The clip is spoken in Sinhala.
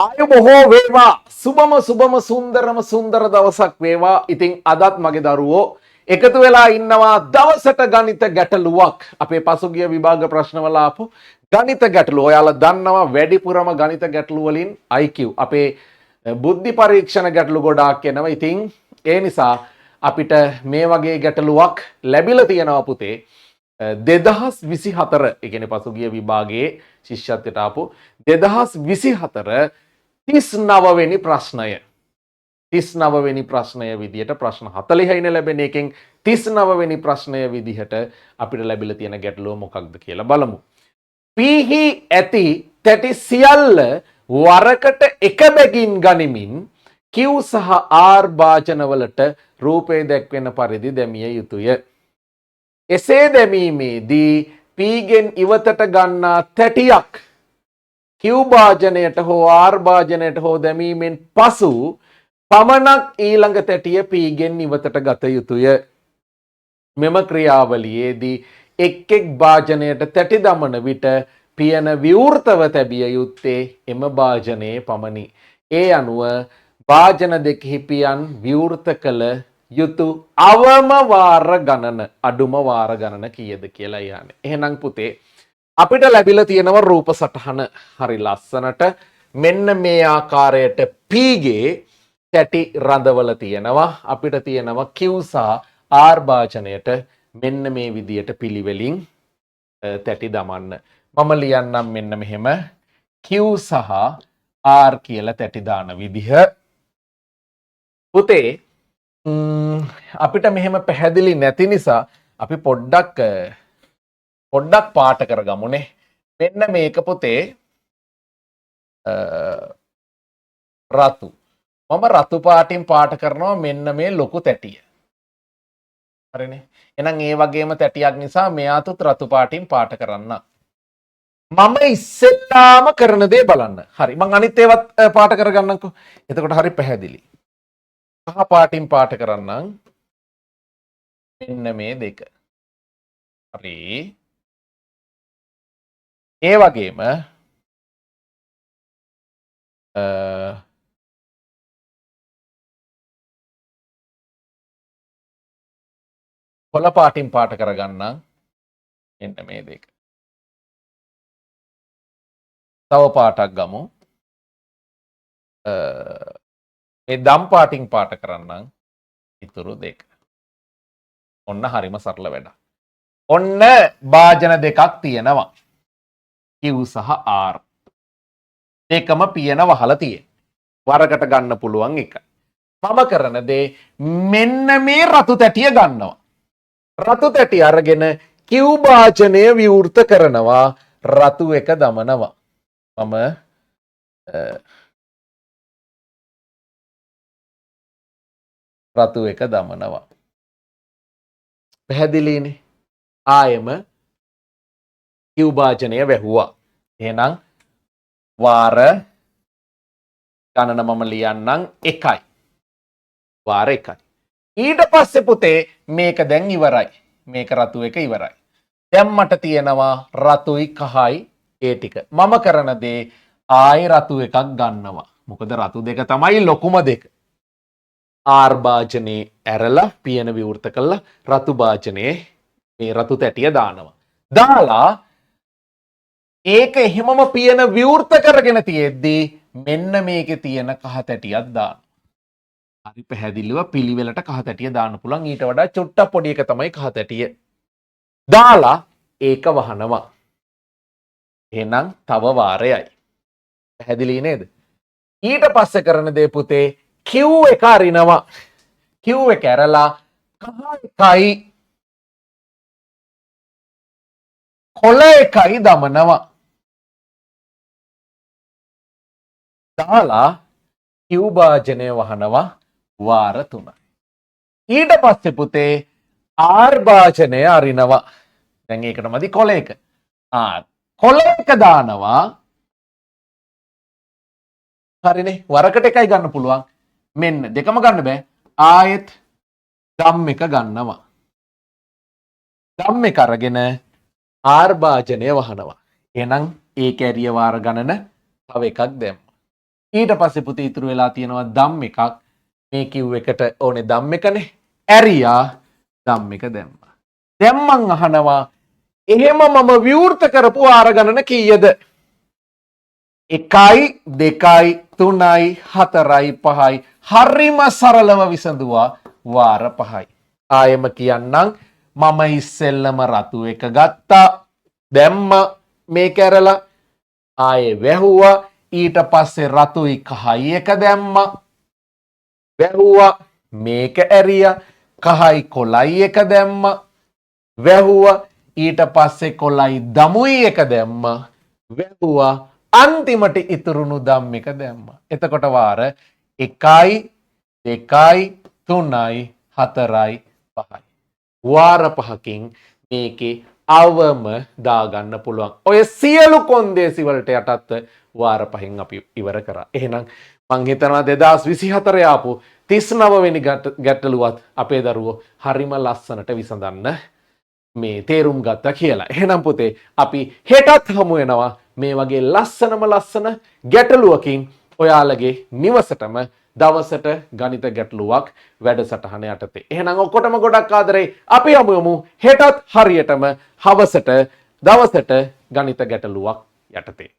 ආයු බොහෝ වේවා. සුබම සුබම සුන්දරම සුන්දර දවසක් වේවා. ඉතින් අදත් මගේ දරුවෝ එකතු වෙලා ඉන්නවා දවසට ගණිත ගැටලුවක්. අපේ පසුගිය විභාග ප්‍රශ්නවල ආපු ගණිත ගැටලු. ඔයාලා දන්නවා වැඩිපුරම ගණිත ගැටලු වලින් IQ අපේ බුද්ධි පරීක්ෂණ ගැටලු ගොඩාක් එනවා. ඉතින් ඒ නිසා අපිට මේ වගේ ගැටලුවක් ලැබිලා තියෙනවා පුතේ. 2024, ඒ කියන්නේ පසුගිය විභාගයේ ශිෂ්‍යත්වයට ආපු 2024 39 වෙනි ප්‍රශ්නය. 39 වෙනි ප්‍රශ්නය විදිහට, ප්‍රශ්න 40යිනේ ලැබෙන එකෙන් 39 වෙනි ප්‍රශ්නය විදිහට අපිට ලැබිලා තියෙන ගැටලුව මොකක්ද කියලා බලමු. පීහි ඇති තැටි සියල්ල වරකට එක බැගින් ගනිමින් Q සහ R භාජනවලට රූපේ දැක්වෙන පරිදි දැමිය යුතුය. එසේ දැමීමේදී P ගෙන් ඉවතට ගන්නා තැටියක් Q භාජනයට හෝ R භාජනයට හෝ දැමීමෙන් පසු පමණක් ඊළඟ තැටිය P ගෙන් ඉවතට ගත යුතුය. මෙම ක්‍රියාවලියේදී එක් එක් භාජනයට තැටි දමන විට පියන විවෘතව තැබිය යුත්තේ එම භාජනයේ පමණි. ඒ අනුව භාජන දෙකෙහි පියන් විවෘත කළ යුතු අවම වාර ගණන, අඩුම වාර ගණන කීයද කියලා අහන්නේ. එහෙනම් පුතේ, අපිට ලැබිලා තියෙනවා රූප සටහන හරි ලස්සනට. මෙන්න මේ ආකාරයට P ගේ තැටි රඳවල තියෙනවා. අපිට තියෙනවා Q සහ R භාජනයට මෙන්න මේ විදියට පිළිවෙලින් තැටි දමන්න. මම ලියන්නම් මෙන්න මෙහෙම Q සහ R කියලා තැටි දාන විදිහ. පුතේ, අපිට මෙහෙම පැහැදිලි නැති නිසා අපි පොඩ්ඩක් පොඩ්ඩක් පාට කරගමුනේ. මෙන්න මේක පුතේ රතු. මම රතු පාටින් පාට කරනවා මෙන්න මේ ලොකු තැටිය. හරිනේ. එහෙනම් ඒ වගේම තැටියක් නිසා මෙයාතුත් රතු පාටින් පාට කරන්න. මම ඉස්සෙල්ලාම කරන දේ බලන්න. හරි. මං අනිත් ඒවත් පාට කරගන්නම්කෝ. එතකොට හරි පැහැදිලි. කහ පාටින් පාට කරන්නම්. මෙන්න මේ දෙක. හරි. ඒ වගේම කොළ පාටින් පාට කරගන්නම් මෙන්න මේ දෙක. තව පාටක් ගමු. මේ දම් පාටින් පාට කරන්නම් ඉතුරු දෙක. ඔන්න හරිම සරල වැඩක්. ඔන්න භාජන දෙකක් තියෙනවා. Q සහ R. දෙකම පියන වහලා තියෙන. වරකට ගන්න පුළුවන් එක. මම කරන දේ මෙන්න මේ රතු තැටිය ගන්නවා. රතු තැටි අරගෙන Q භාජනය විවෘත කරනවා, රතු එක දමනවා. මම රතු එක දමනවා. පැහැදිලිනේ? ආයෙම Q භාජනය වැහුවා. එහෙනම් වාර ගණන මම ලියන්නම් 1යි. වාර 1යි. ඊට පස්සේ පුතේ මේක දැන් ඉවරයි. මේක රතු එක ඉවරයි. දැන් මට තියෙනවා රතුයි කහයි ඒ ටික. මම කරන දේ ආයෙ රතු එකක් ගන්නවා. මොකද රතු දෙක තමයි ලොකුම දෙක. ආර් භාජනයේ ඇරලා පියන විවෘත කළා රතු භාජනයේ මේ රතු තැටිය දානවා. දාලා ඒක එහෙමම පියන විවෘත කරගෙන තියෙද්දි මෙන්න මේකේ තියෙන කහ තැටියක් දානවා. හරි පැහැදිලිව පිළිවෙලට කහ තැටිය දාන්න පුළුවන්. ඊට වඩා චුට්ටක් පොඩි එක තමයි කහ තැටිය. දාලා ඒක වහනවා. එහෙනම් තව වාරයයි. පැහැදිලි නේද? ඊට පස්සේ කරන දේ පුතේ Q එක අරිනවා. Q එක ඇරලා කහ එකයි කොළ එකයි දමනවා. දාලා Q භාජනය වහනවා වාර 3යි. ඊට පස්සේ පුතේ R භාජනය අරිනවා. දැන් ඒකට මදි කොළ එක. ආ කොළ එක දානවා. හරිනේ. වරකට එකයි ගන්න පුළුවන්. මෙන්න දෙකම ගන්න බෑ. ආයෙත් දම් එක ගන්නවා. දම් එක අරගෙන ආර් භාජනය වහනවා. එහෙනම් ඒ කැරිය වාර ගණන තව එකක් දැම්මා. ඊට පස්සේ පුතේ ඉතුරු වෙලා තියෙනවා දම් එකක්. මේ කිව් එකට ඕනේ දම් එකනේ. ඇරියා, දම් එක දැම්මා. දැන් මං අහනවා, එහෙම මම විවෘත කරපු වාර ගණන කීයද? 1යි 2යි 3යි 4යි 5යි. හරිම සරලව විසඳුවා, වාර 5යි. ආයෙම කියන්නම්, මම ඉස්සෙල්ලම රතු එක ගත්තා, දැම්ම, මේක ඇරලා ආයේ වැහුවා. ඊට පස්සේ රතුයි කහයි එක දැම්මා, වැහුවා, මේක ඇරියා. කහයි කොළයි එක දැම්මා, වැහුවා. ඊට පස්සේ කොළයි දමුයි එක දැම්මා, වැහුවා. අන්තිමට ඉතුරුණු දම් එක දැම්මා. එතකොට වාර 1යි 2යි 3යි 4යි 5යි. වාර 5කින් මේකේ අවම දාගන්න පුළුවන්. ඔය සියලු කොන්දේසි වලට යටත්ව වාර 5න් අපි ඉවර කරා. එහෙනම් මං හිතනවා 2024 ආපු 39 වෙනි ගැටලුවත් අපේ දරුවෝ හරිම ලස්සනට විසඳන්න මේ තේරුම් ගත්තා කියලා. එහෙනම් පුතේ, අපි හෙටත් හමු වෙනවා මේ වගේ ලස්සනම ලස්සන ගැටලුවකින් ඔයාලගේ නිවසටම, දවසට ගණිත ගැටලුවක් වැඩසටහන යටතේ. එහෙනම් ඔක්කොටම ගොඩක් ආදරේ. අපි හමු වෙමු හෙටත් හරියටම හවසට දවසට ගණිත ගැටලුවක් යටතේ.